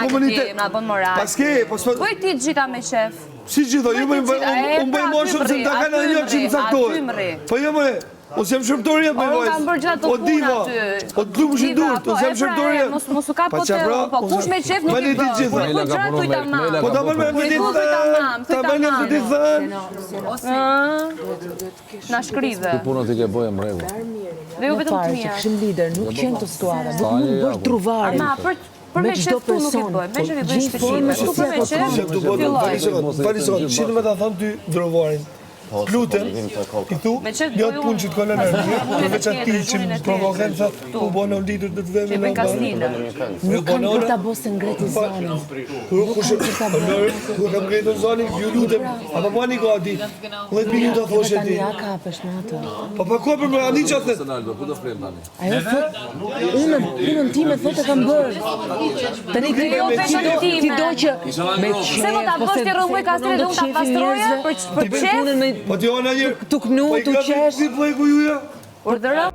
komunitet. Na bën moral. Pas ke, po s'po. Bëj ti të gjitha me qef. Si gjitha, ju bëj, unë bëj më shumë se ta kanë një që më caktohet. Po jo më, unë s'jam shërbëtoria me vajzë. Unë kam bërë gjitha të punë aty. O të lumshin durt, unë s'jam shërbëtoria. Mos mos u kap po te, po kush me qef nuk i bën. Kur i gjëra thuj tamam. Po ta bën me të ditë. Ta bën me të ditë. Na shkrive. Ti punët i ke bëjë në rregull. Dhe jo vetëm të mia. Që kishim lider, nuk qenë të situata, nuk mund bësh druvarin. Ama për për me qef tu nuk i bëj, me qef i bëj shtëpi. Këtu për me qef. Fali sekond, fali sekond. Si do të ta thon ty druvarin? Po, Lutem, i thu, një atë punë që të kanë lënë, përveç atij që më provoken, tha, u bënë u lidur të të vemi në bërë. Nuk kanë për ta bo se ngreti zanin. Kur kush e kur kam ngritur zanin, ju lutem, a po bani gati? 10 minuta thoshe ti. Tani ja kapesh me atë. Po pa kohë për më ani çfarë the. Ku do flem tani? Ajo thot, unë punën time thotë e kam bërë. Tani ti jo ti do ti do që me qef. Se do ta bësh ti rrëmujë kastile dhe unë ta pastroja për për qef. Po ti ona një. Tu knu, tu qesh. Si po e ku ju ja? Urdhëro.